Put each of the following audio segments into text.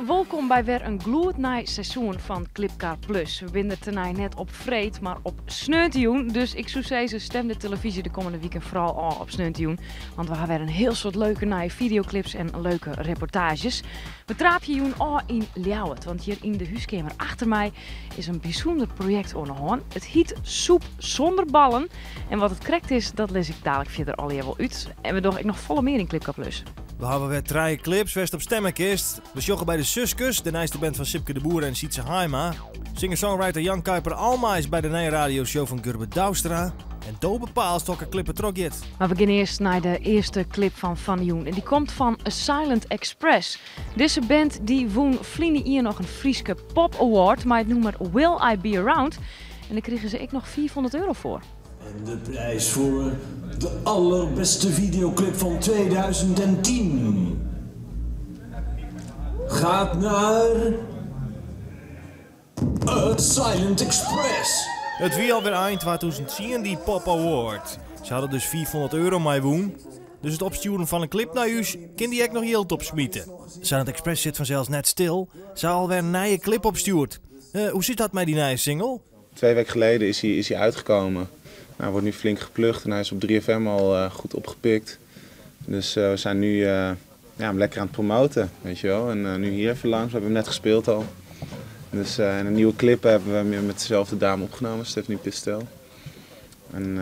Wolkom by wer in gloednij seizoen fan Klipkar Plus. We binne der tenei net op freed, mar op sneontejûn. Dus ik soe sizze, stim de telefyzje de kommende wiken foaral ôf op sneontejûn. Want we ha wer in hiel soad leuke nije fideoklips en leuke reportaazjes. We traapje jûn ôf yn Ljouwert, want hjir yn de húskeamer achter my is in bysûnder projekt oan de hân. It hyt Soep Zonder Ballen. En wat it krekt is, dat lis ik dalik fierder allegear wol út. En we dogge ek noch folle mear yn Klipkar Plus. We hawwe wer trije klips wêr'tst op stemme kinst. We sjogge by de Suskes, de nijste band fan Sipke de Boer en Sytze Haima. Singer-songwriter Jan Kuiper Alma is by de nije radioshow fan Gurbe Douwstra. En do bepaalst hokker klip der trochgiet. Mar we gean earst nei de earste klip fan fannejûn. En dy komt fan A Silent Express. Dizze band dy wûn ferline jier noch in Fryske Pop Award mei it nûmer Will I Be Around. En dêr krigen se ek noch 500 euro foar. En de prijs voor de allerbeste videoclip van 2010 gaat naar A Silent Express. It wie alwer ein 2010 dy Pop Award. Se hadden dus 500 euro mei wûn. Dus it opstjoeren fan in klip nei ús kin dy ek noch jild opsmite. Silent Express sit fansels net stil. Se ha alwer in nije klip opstjoerd. Hoe sit dat mei dy nije single? Twee weken geleden is hij uitgekomen. Nou, hij wordt nu flink geplucht en hij is op 3FM al goed opgepikt. Dus we zijn nu ja, hem lekker aan het promoten, weet je wel. En nu hier even langs, we hebben hem net gespeeld al. Dus, en een nieuwe clip hebben we met dezelfde dame opgenomen, Stephanie Pistel. En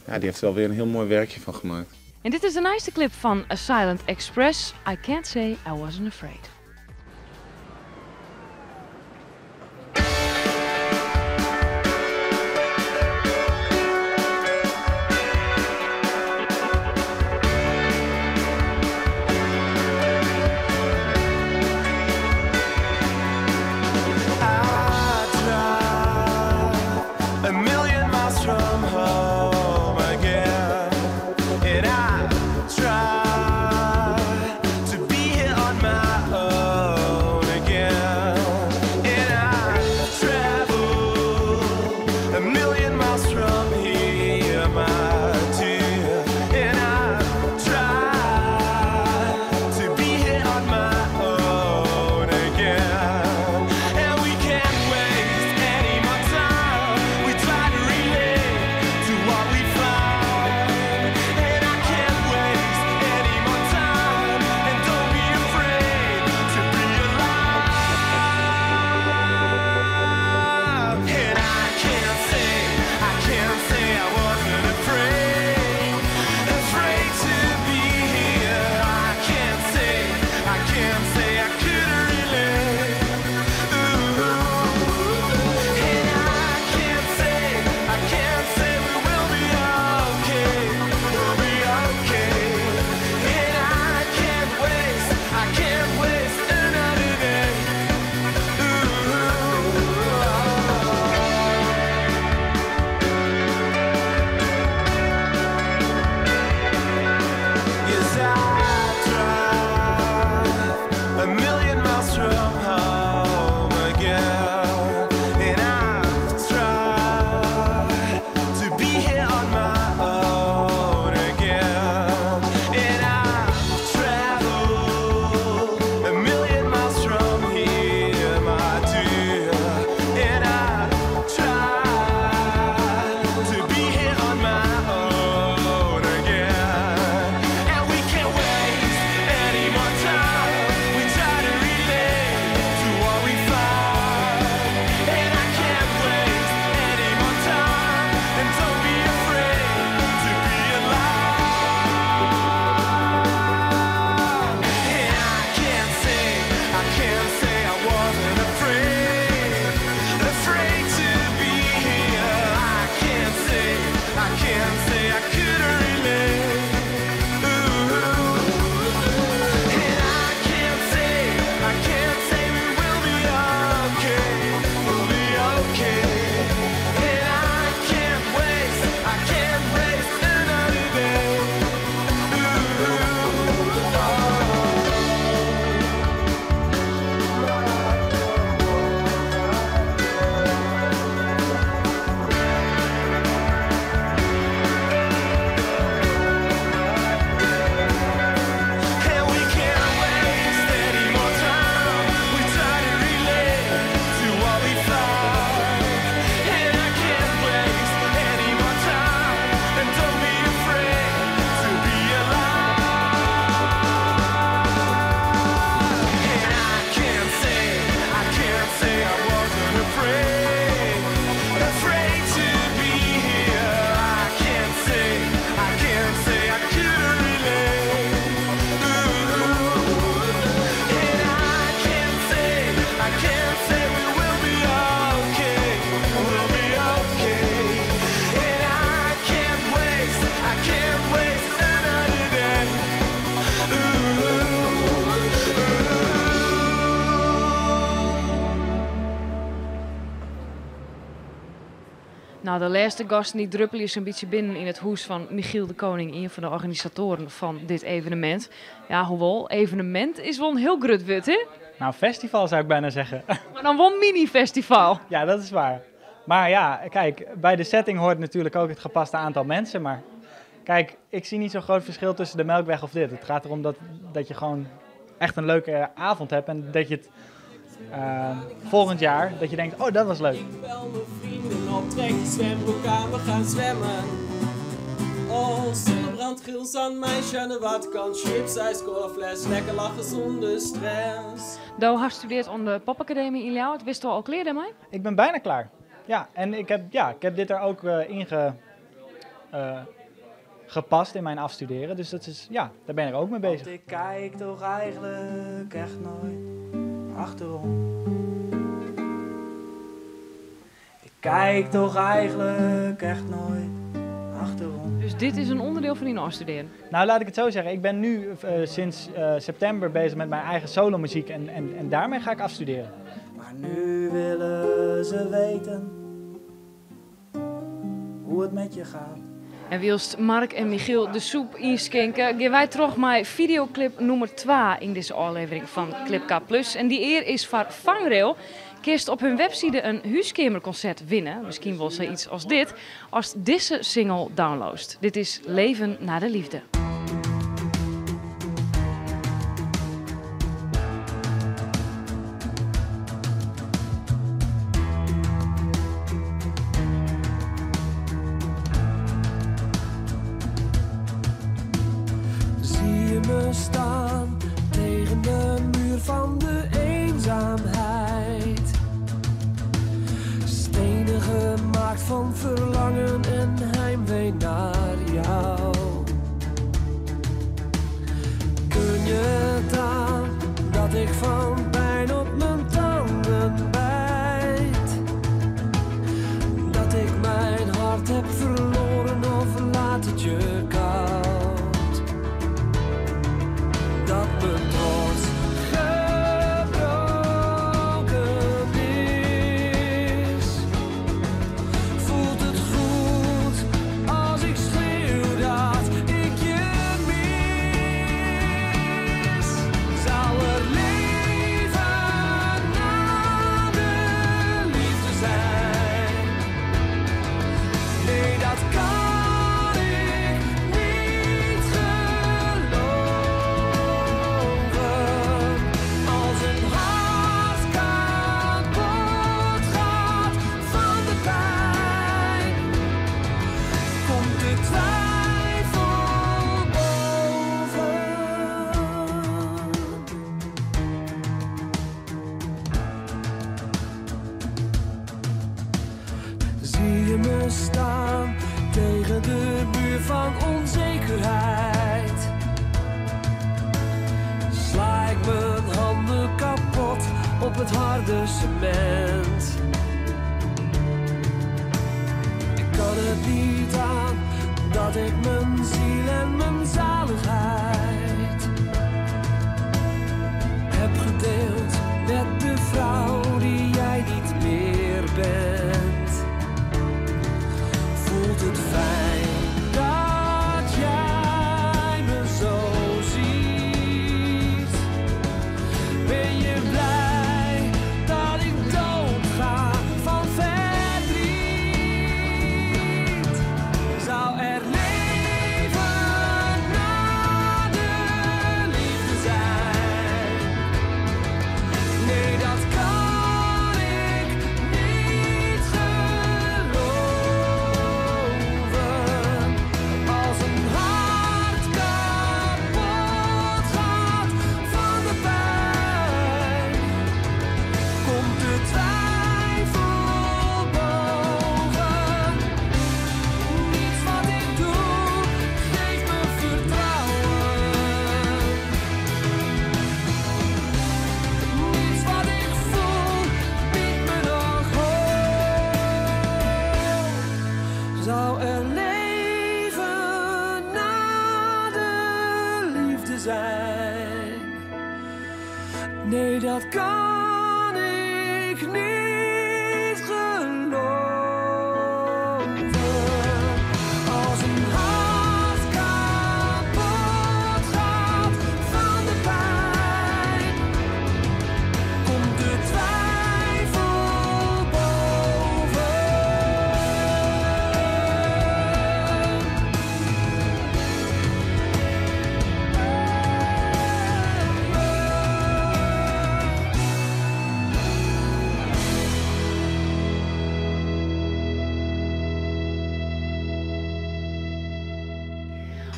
ja, die heeft er wel weer een heel mooi werkje van gemaakt. En dit is de nijste klip fan A Silent Express, I Can't Say I Wasn't Afraid. Nou, de lêste gasten dy druppelje sa'n bytsje binnen yn it hûs fan Michiel de Koning, ien fan de organisatoaren fan dit evenemint. Ja, hoewol, evenemint is wol in hiel grut wurd, hè? Nou, festival zou ik bijna zeggen. Mar dan wol mini-festival. Ja, dat is waar. Maar ja, kijk, bij de setting hoort natuurlijk ook het gepaste aantal mensen. Maar kijk, ik zie niet zo'n groot verschil tussen de Melkweg of dit. Het gaat erom dat je gewoon echt een leuke avond hebt en dat je het volgend jaar, dat je denkt, oh, dat was leuk. Ik bel mijn vrienden op, trek je zwembroek aan, we gaan zwemmen. Oh, zonnebrand, geel zand, meisje aan de waterkant, chips, ijs, cola, fles, lekker lachen zonder stress. Do hast studeerd oan de Popacademie yn Ljouwert, bisto al klear dêrmei? Ik ben bijna klaar. Ja, en ik heb dit er ook in gepast in mijn afstuderen. Dus daar ben ik ook mee bezig. Want ik kijk toch eigenlijk echt nooit achterom. Ik kijk toch eigenlijk echt nooit achterom. Dus dit is een onderdeel van die afstuderen? Nou, laat ik het zo zeggen. Ik ben nu sinds september bezig met mijn eigen solomuziek en daarmee ga ik afstuderen. Maar nu willen ze weten hoe het met je gaat. En wylst Mark en Michiel de soep ynskinke, gean wy troch mei fideoklip nûmer 2 yn dizze ôflevering fan Klipkar Plus. En dy ear is foar Vangrail. Kinst op hun webside in húskeamerkonsert winne, miskien wol sayts as dit, ast dizze single downloadst. Dit is Leven na de Liefde. Zie je me staan tegen de muur van de eenzaamheid. Stenen gemaakt van verlangen en heimwee naar jou. Kun je het aan dat ik van pijn op mijn tanden bijt? Dat ik mijn hart heb verloren of laat het je koud? Dat mijn trots gebroken is. Voelt het goed als ik schreeuw dat ik je mis? Zou er leven na de liefde zijn? Nee, dat kan ik niet geloven. Als een hart kapot gaat van de pijn, komt de twijfel boven. Zie je me staan tegen de muur van onzekerheid? Sla ik mijn handen kapot op het harde cement? Ik kan het niet aan dat ik mijn ziel en mijn zaligheid heb gedeeld met de vrouw die jij niet meer bent. Voelt het fijn dat jij me zo ziet? Ben je blij dat ik doodga van verdriet? Zou er leven na de liefde zijn? Nee, dat kan ik niet geloven. Als een hart kapot gaat van de pijn, komt de twijfel boven. Niets wat ik doe geeft me vertrouwen. Niets wat ik voel biedt me nog hoop. Zou er leven na de liefde zijn? Nee, dat kan ik niet geloven.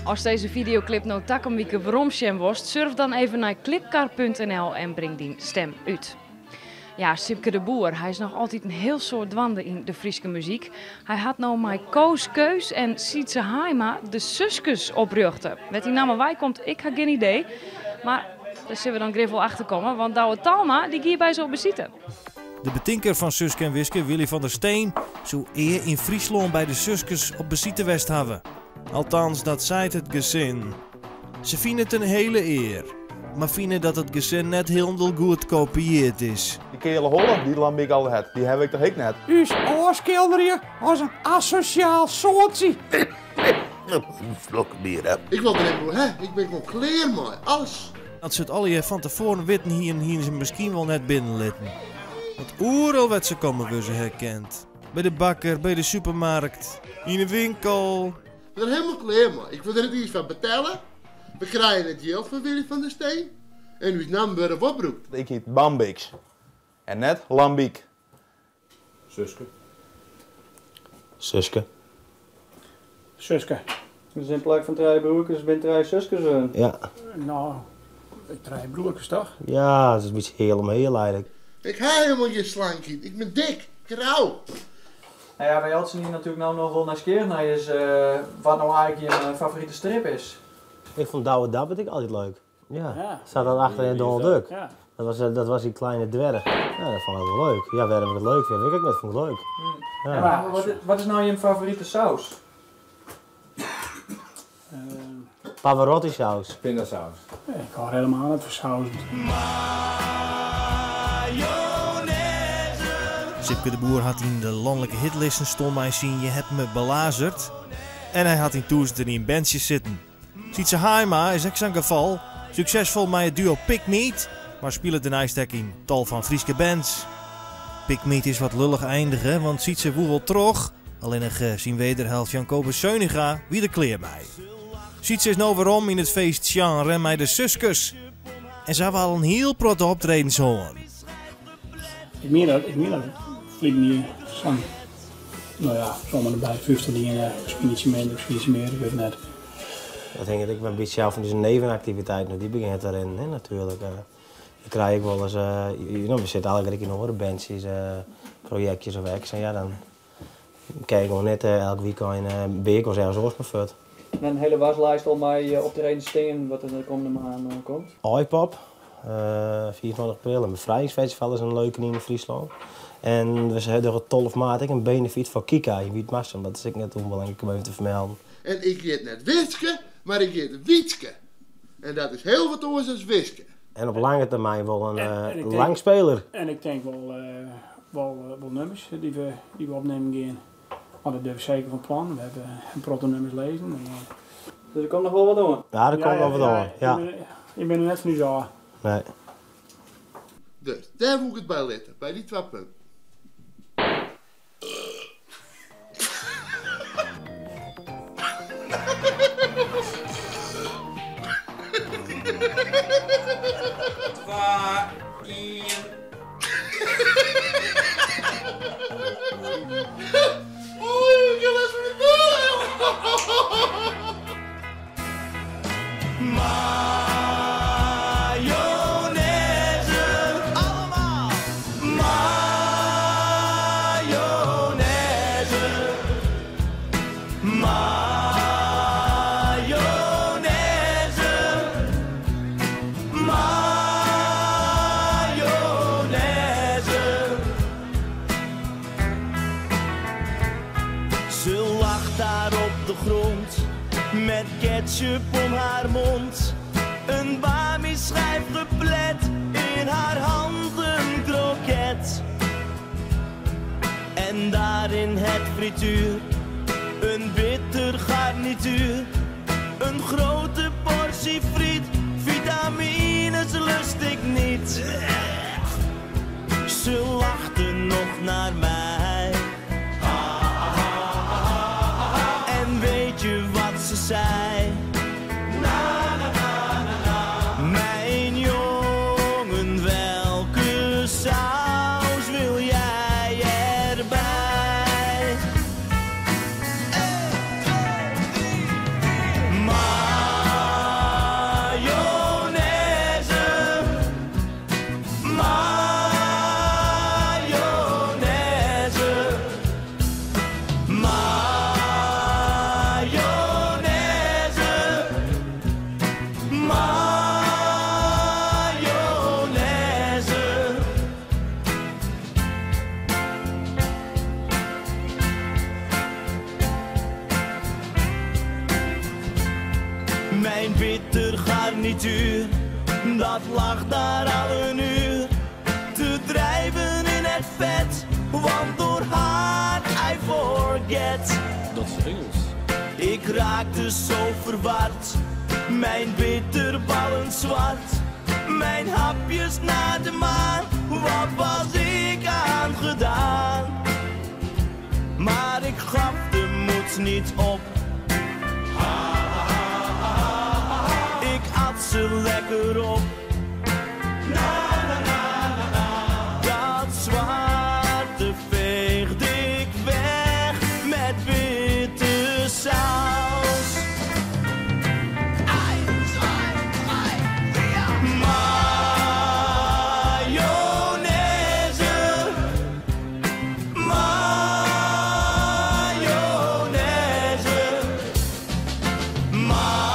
As dizze fideoklip no takom wike werom sjen wolst, surf dan even nei klipkar.nl en bring dyn stim út. Ja, Sipke de Boer, hy is noch altyd in hiel soad dwaande yn de Fryske muzyk. Hy hat no mei Koos Keus en Sytze Haima de Suskes oprjochte. Wêr't dy namme wei komt, ik ha gjin idee. Mar dêr sille we dan grif wol achter komme, want Douwe Talma dy gie by se op besite. De betinker fan Suske en Wiske, Willy van der Steen, soe ea yn Fryslân by de Suskes op besite west hawwe. Althans, dat seit it gesin. Se fine it in hiele ear, mar fine dat it gesin net hielendal goed kopieard is. Dy keale holle dy't Lambiek altyd hat, dy haw ik toch ek net? Ús ôfskilderje as in asosjaal soartsje. Een slok bier, hè. Ik wol der net oer ha, ik bin gewoan klear mei alles. As se it allegear fan tefoaren witten hienen, hienen se miskien wol net binnen litten. Want oeral wêr't se komme wurde se herkend. By de bakker, by de supermarkt, yn de winkel. Ik bin der helemaal klear mei. Ik wol der net iens foar betelle. We krije net jild fan Willy van der Steen. En ús nammen wurde wol brûkt. Ik hyt Bambix en net Lambiek. Suske. Suske. Suske. Dus yn plak fan trije broerkes binne trije suskes wurden? Ja. No, trije broerkes toch? Ja, dat is in bytsje heal om heal eigenlik. Ik ha helemaal gjin slankheid. Ik bin dik, grau. Nou ja, wêr't eltsenien natuerlik no noch wol nijsgjirrich nei is, wat no eigentlik jim favorite strip is. Ik fûn Douwe Dabbert ek altyd leuk. Ja, sat dan achter in Donald Duck. Dat was, dat was die kleine dwerg. Ja, dat fûn ik wol leuk. Ja, wêrom ik it leuk fyn, wit ik ek net, fûn ik leuk. Ja. Maar wat, wat is no jim favorite saus? Pavarotti saus. Pindasaus. Ik hâld helemaal net fan sauzen. Sipke de Boer hat yn de lanlike hitlisten stien mei syn Je hebt me belazerd. En hy hat yn 2001 bandsjes sitten. Sytze Haima is ek sa'n gefal. Suksesfol mei it duo Pigmeat, mar spilet dêrneist ek yn tal fan Fryske bands. Pigmeat is wat lullich eindige, want Sytze woe wol troch. Allinnich syn wederhelft Jankobus Seuninga wie der klear mei. Sytze is no werom yn it feestsjenre mei de Suskes. En se hawwe al in hiel protte optredens hân. Ik mien dat, ik mien dat ferline jier sa'n, no ja, om en by 50 diene, miskien ietsje minder, miskien ietsje mear, ik wit it net. Dat hinget ek wer in bytsje ôf fan dizze nevenaktiviteiten, want dy begjinne te rinnen, hè, natuerlik. Je krije ek wolris, no, we sitte allegear ek yn oare bandsjes, projektjes of acts, en ja, dan kin je gewoan net elk wykein bin ik wolris ergens oars mei fuort. Net in hiele waslijst al mei optredens stean wat der de kommende maanden oan komt? Aaipop, 24 april, en Befrijdingsfestival is in leuke yn Fryslân. En we dogge 12 maart ek in benefyt foar Kika yn Wytmarsum, dat is ek net ûnbelangryk om even te fermelden. En ik hjit net Witske, mar ik hjit Wietske. En dat is hiel wat oars as Wiske. En op lange termyn wol in langspeler. En ik tink wol, wol, wol nummers dy't we, dy't we opnimmen gean. Want dat binne we seker fan plan. We hawwe in protte nummers lizzen. En, Dus der komt noch wol wat oan? Ja, der komt noch wat oan, ja. Je binne net fan ús ôf. Nee. Dus dêr woe ik it by litte, by dy twa punten. Twa, ien. Oei, ik ha lêst fan de kiel. Mayonaise, allemaal. Mayonaise. Mayonaise. Mayonaise. Ze lag daar op de grond met ketchup om haar mond. Een bami schijf geplet, in haar hand een kroket. En daar in het frituur, een bitter garnituur. Een grote portie friet, vitamines lust ik niet. Ze lachte nog naar mij. En weet je wat ze zei? Mijn jongen, welke saus wil jij erbij? Mijn bitter garnituur, dat lag daar al een uur. Te drijven in het vet, want door haar I forget. Dat is Engels. Ik raakte zo verward, mijn bitterballen zwart. Mijn hapjes naar de maan, wat was ik aangedaan? Maar ik gaf de moed niet op. Ik at ze lekker op. Na, na, na, na, na. Dat zwarte veegde ik weg met witte saus. Mayonaise, mayonaise, mayonaise, mayonaise.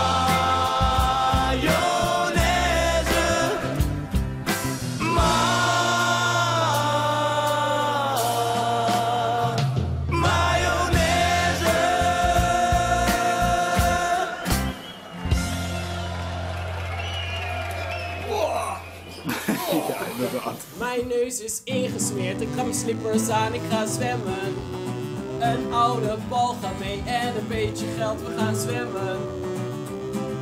Mijn neus is ingesmeerd, ik ga mijn slippers aan, ik ga zwemmen. Een oude bal gaat mee en een beetje geld, we gaan zwemmen.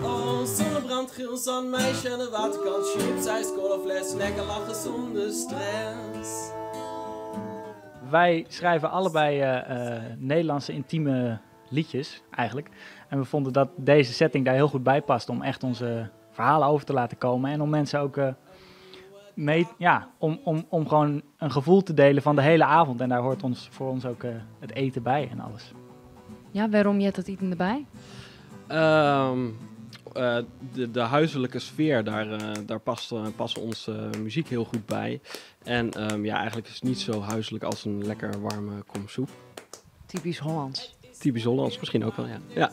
Oh, zonnebrand, geel zand, meisje aan de waterkant, chips, ijs, cola, fles, lekker lachen zonder stress. Wij schrijven allebei Nederlandse intieme liedjes eigenlijk. En we vonden dat deze setting daar heel goed bij past om echt onze verhalen over te laten komen. En om mensen ook mee, ja, om gewoon een gevoel te delen van de hele avond. En daar hoort voor ons ook het eten bij en alles. Ja, waarom jet het eten erbij? De huiselijke sfeer, daar past onze muziek heel goed bij. En eigenlijk is het niet zo huiselijk als een lekker warme kom soep. Typisch Hollands. Typisch Hollands, misschien ook wel, ja. Ja.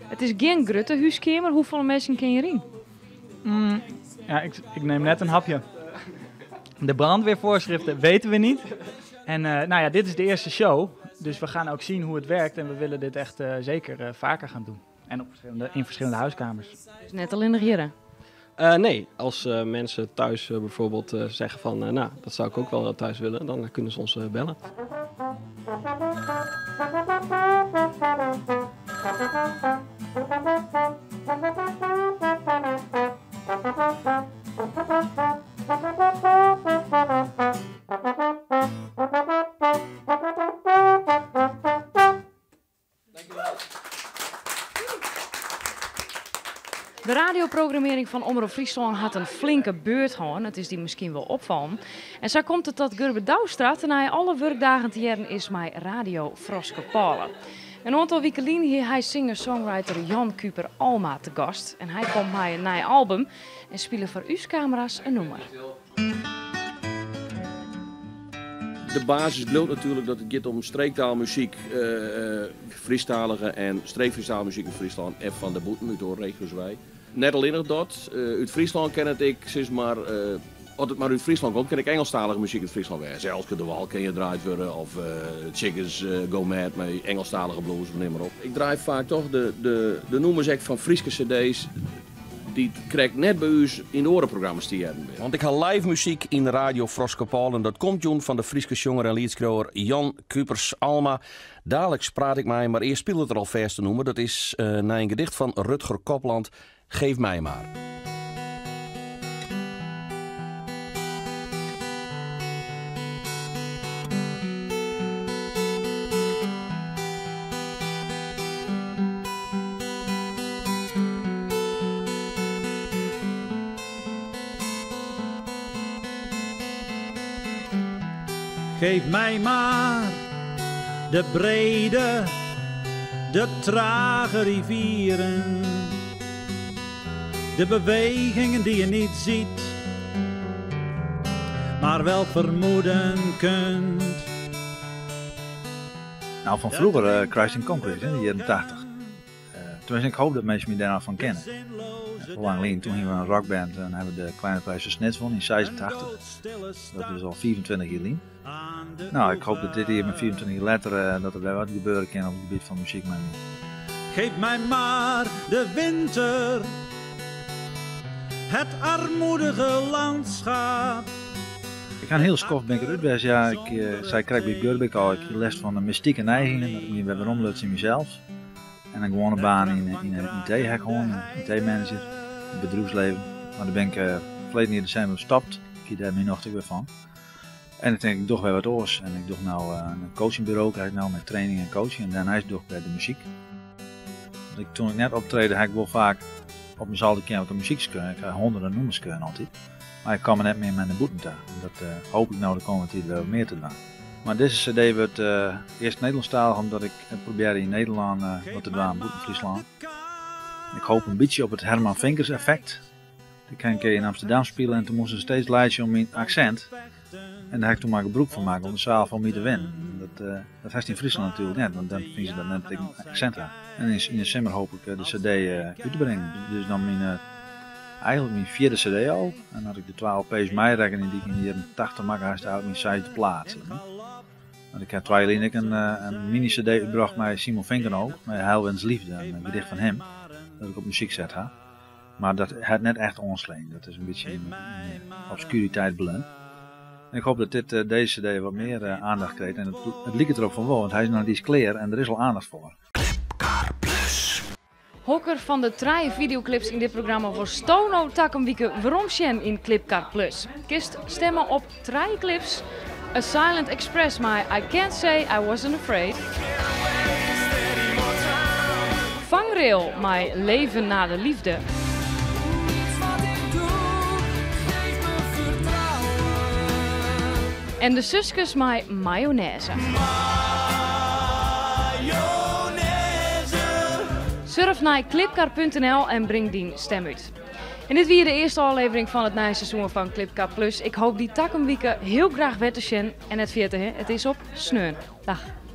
Het is geen grote huiskamer. Hoeveel mensen kun je erin? Ik neem net een hapje. De brandweervoorschriften weten we niet. En dit is de eerste show. Dus we gaan ook zien hoe het werkt. En we willen dit echt zeker vaker gaan doen. En in verschillende huiskamers. Dus net al in de heren? Nee, als mensen thuis bijvoorbeeld zeggen van nou, dat zou ik ook wel thuis willen, dan kunnen ze ons bellen. De radioprogrammering van Omrop Fryslân had een flinke beurt gehad. Het is die misschien wel opvallen. En zo komt het dat Gurbe Douwstra na alle werkdagen te jaren is mij Radio Froskepôle. Een aantal weken lien hier hij singer-songwriter Jan Kuper Alma te gast. En hij komt mij een nieuw album en spelen voor uw camera's een nummer. De basis blijft natuurlijk dat het gaat om streektaalmuziek, Friestalige en streekfriestaalmuziek in Friesland en van de boeten uit de regio's wij. Net alleen nog dat, uit Friesland ken het ik, sinds maar, als het maar uit Friesland komt, ken ik Engelstalige muziek uit Friesland weer. Zelfs de Wal ken je draait worden of Chickens Go Mad met Engelstalige blues, neem maar op. Ik draai vaak toch de noemers echt van Frieske cd's die krijg ik net bij u in de orenprogramma's die hebben. Want ik haal live muziek in Radio Froskepôle en dat komt joen van de Frieske jonger en liedskroer Jan Kupers Alma. Dadelijk praat ik mij, maar eerst speelt het er al vers te noemen. Dat is naar een gedicht van Rutger Kopland, Geef mij maar. Geef mij maar de brede, de trage rivieren. De bewegingen die je niet ziet, maar wel vermoeden kunt. Van vroeger Christ in Concrete, hè, de jaren 80. Tenminste, ik hoop dat mensen me daar van kennen. Ja, lang geleden, toen gingen we een rockband en hebben we de Kleine Prijs van Snits gewonnen in 86. Dat is al 24 jaar geleden. Ik hoop dat dit hier met 24 jaar later dat er weer wat gebeuren kan op het gebied van muziek. Maar Geef mij maar de winter, het armoedige landschap. Ik ha in hiel skoft bin ik derút west. Ja, ik eh, sei krekt by Gurbe al, ik hie lêst fan de mystike neigingen, dat ik my wer weromluts yn mysels. En in gewoane baan yn yn de IT ha ik hân, IT-manager, yn it bedriuwslibben. Mar dêr bin ik eh, ferleden jier desimber stopt. Ik hie dêr myn nocht ek wer fan. En ik tink, ik doch wer wat oars. En ik doch no eh, in coachingburo krij ik no mei training en coaching. En dêrneist doch ik wer de muzyk. Want ik, toen ik net optrede, ha ik wol faak op myn zolderkeamer muzyk skreaun. Ik ha hûnderten nûmers skreaun altyd. Mar ik kaam net mear mei nei bûten ta. En dat eh, hoop ik no de kommende tiid wer wat mear te dwaan. Mar dizze CD wurdt eh, earst Nederlânsktalich, omdat ik probearje yn Nederlân wat te dwaan bûten Fryslân. Ik hoop in bytsje op it Herman Finkers effekt. Ik ha in kear yn Amsterdam spile en toen moasten se steeds laitsje om myn aksint. En dêr ha ik toen mar gebrûk fan makke om de saal foar my te winnen. Dat, uh, dat hast yn Fryslân natuerlik net, want dan fine se dat net dat ik in aksint ha. En yn de simmer hoop ik de CD út te bringen. Dus dan myn, eigentlik myn fjirde CD al. En as ik de twa LP's meirekkenje dy't ik yn de jierren 80 makke ha, is it eigentlik myn seisde plaat. Sis mar. Want ik ha twa jier lyn ek in, in mini-CD útbrocht mei Simon Vinkenoog, mei Heilwens Liefde, in gedicht fan him, dat ik op muzyk set ha. Mar dat hat net echt oanslein. Dat is in bytsje yn de obskuriteit bleaun. En ik hoop dat dit, eh, dizze CD wat mear eh, aandacht krijgt. En it, it liket derop fan wol, want hy is noch net iens klear en der is al aandacht foar. Hokker fan de trije fideoklips yn dit programma wolsto no takom wike werom sjen yn Klipkar Plus? Kinst stimme op trije klips. A Silent Express mei I Can't Say I Wasn't Afraid. Vangrail mei Leven na de Liefde. En de Suskes mei Mayonaise. Surf nei klipkar.nl en bring dyn stim út. En dit wie de earste ôflevering fan it nije seizoen fan Klipkar Plus. Ik hoop dy takom wike hiel graach wer te sjen. En net ferjitte, it is op sneon. Dag.